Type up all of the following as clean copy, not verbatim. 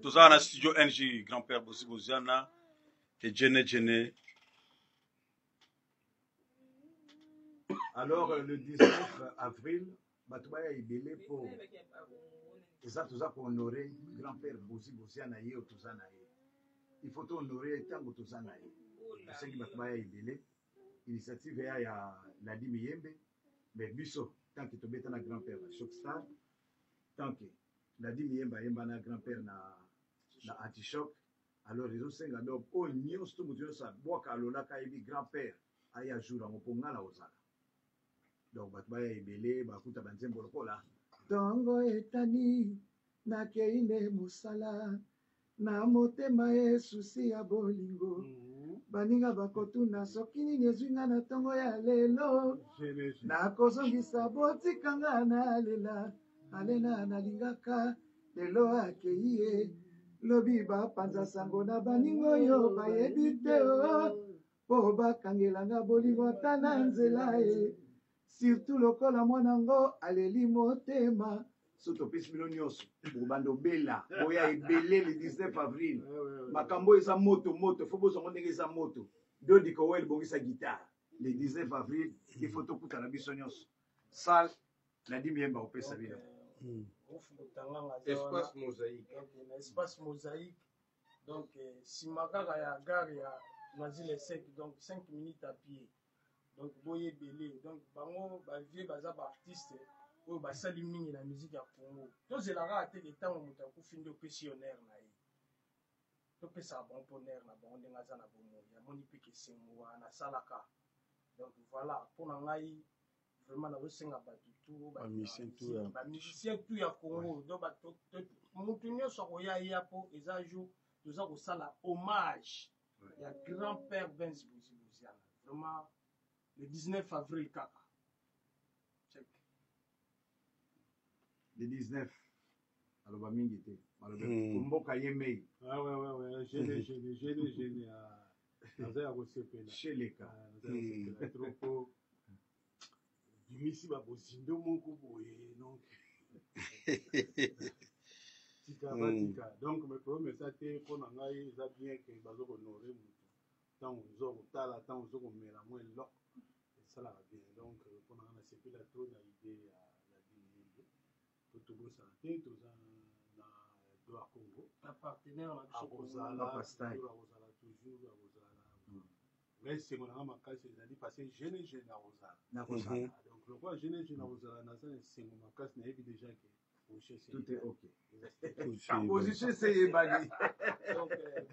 Toza na studio NG grand père Bozi Boziana et Djene Djene. Alors le 19 avril bato baya ebele mpo eza toza kohonore grand père Bozi Boziana, ye oyo toza na ye, il faut tohonore ye ntango toza na ye. Tosengi bato baya ebele. Initiative ya Ladi Miyembe, mais biso tant que tobeta na grand père na Choc Star, tant que Ladi Miyembe ayemba na grand père na Antichoc, alors ezosenga donc oyo nyonso to moto nyonso abwaka alolaka ayebi grand père aya jour yango mpo nga na kozala. Donc bato baya ebele, bakuta banzembo lokola ntongo etani, nakei nde mosala na motema esusi ya bolingo, baninga bakotuna soki nini ezwi nga na ntongo ya lelo, nakozongisa botikanga nalela alena nalingaka lelo akei ye lobi, bapanza sango na baninga oyo bayebi te o mpo bakangelanga bolingo ata na nzela ye, surtout lokola mwana ngo aleli motema. So topesi bino nyonso, bokobanda obela, boya ebele le 19 avril. Makambo oyo eza moto moto, fo bozwango ndenge eza moto. Dodi Kowel, bongisa guitare. Le 19 avril il faut tokutana biso nyonso salle Ladi Miyemba kopesa bino. Espace Mosaïque. Donc na Espace Mosaïque, donc nsima kaka ya gare ya Noisy-le-Sec, donc 5 minutes à pied. Donc boye ebele. Donc bango bavieux baza baartiste oyo basali mingi na musique ya Congo. Tozela kaka te ke ntango moto akufi nde opesi honneur na ye. Topesaka bango mpo honneur na bango ndenge aza na bomoi, amoni mpe ke esengo wana asalaka. Donc voilà, mpo na ngai vraiment nazosenga bato tout, bamusicien tout ya Congo, donc motu nyonso akoya ya mpo eza jour toza kosala hommage ya grand père Benz Bozi Boziana, vraiment le 19 avril kaka. Check. Le 19, aloba mingi te, aloba komboka ye mei. Ah ouais, gêné, gêné, gêné, gêné. Naza ya kosepela. Sheleka. Naza ya kosepela trop po bimisi babozindo moko boye. Donc tika batika. Donc mais problème eza te. Mpo na ngai eza bien ke baza kohonorer motu ntango oza kotala, ntango oza komela mwa eloko esalaka bien. Donc mpo na ngai nasepela trop na idée ya Ladi Miyembe, po tobosana te toza na Edouard Congo. Na partenaire na biso. Akozala toujours, akozala toujours, akozala. Ngai esengo na nga makasi ezali parce que jeune jeune akozala. Nakozala. Donc lokola jeune jeune akozala, naza na esengo makasi, nayebi déjà ke tout est ok, position eseyebani. Donc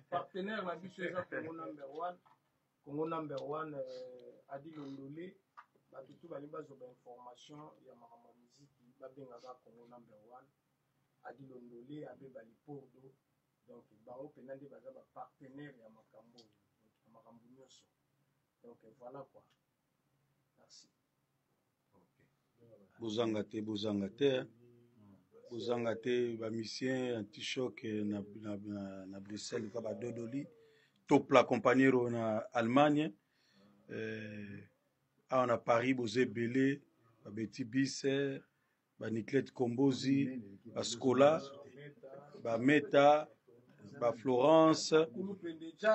partenaire na biso eza Congo Number One, Congo Number One, Adi Londole. Bato tu balingi bazwa bainformation ya makambo ya miziki, babengaka Congo Number One, Adi Londole, abe Balipordo. Donc bango mpenza nde baza bapartenaire ya makambo oyo, donc ya makambo nyonso. Donc voilà quoi, merci. Bozanga te, bozanga te, bozanga te. Bamusicien Antichoc na Bruxelles ka badodoli Topla Compagnero na Allemagne, awa na Paris boza ebele, babeti bis, baniclete Kombozi, bascola, bameta, baflorence,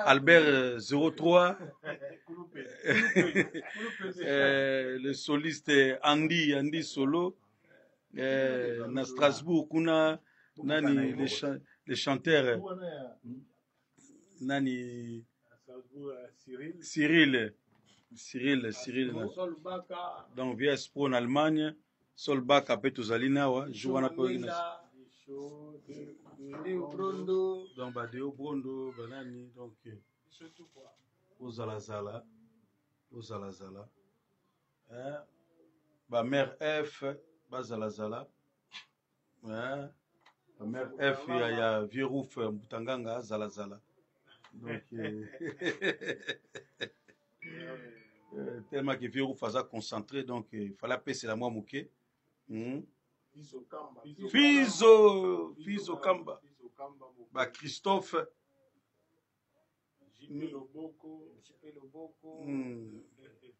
Albert 03, le soliste Andy, Andy Solo, na Strasbourg kuna nani, le chanteur nani, Cyril, Cyril, Cyril. Donc VS Pro en Allemagne, Sol Baka mpe tozali nawa jour wana mpe. Donc badeo Brondo banani, donc ozalazala, ozalazala, bamare F bazalazala, bamare F ya vieux Rouf Mbutanganga azalazala. Donc tellement que vieux Rouf aza concentré, donc il fallait apesela mwa moke. Fizo, Fizo Kamba, ba Christophe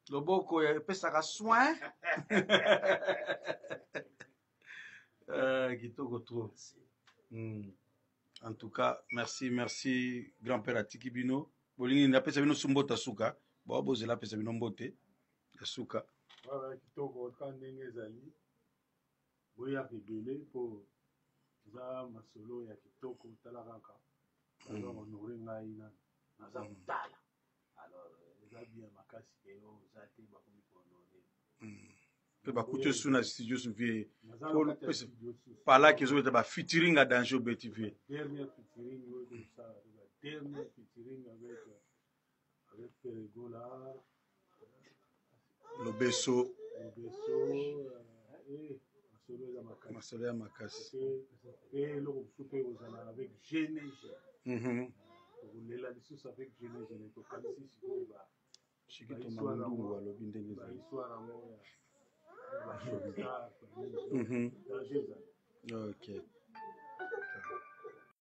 Loboko epesaka soin, kitoko trop. En tout cas, merci, merci grand père atiki bino. Bolingi nini apesa bino su mbote ya suka. Bo bozela apesa bino mbote ya suka. Voilà, kitoko ka ndenge ezali. Boyaka ebele mpo eza masolo ya kitoko tala kaka. Baza honore ngai nanu. Naza kotala. Alors eza bien makasi ke yo oza te bakomi ko honore. Mpe bakuti yo su na studio su vie. Palaki ezobeta ba featuring ya danger obeti vie. Dernier featuring oyo tosala ba dernier featuring avec avec Ferre Gola. Lobeso. Lobeso eh masolo eza makasi. Masolo ya makasi. Pe eloko mosusu mpe ekozala avec Gene Gene. Tokolela lisusu avec Gene Gene tokanisi sikoyo ba Shikito Mandungu alobi ndenge ezali. Histoire yango ya ba showstar danger ezali. Ok.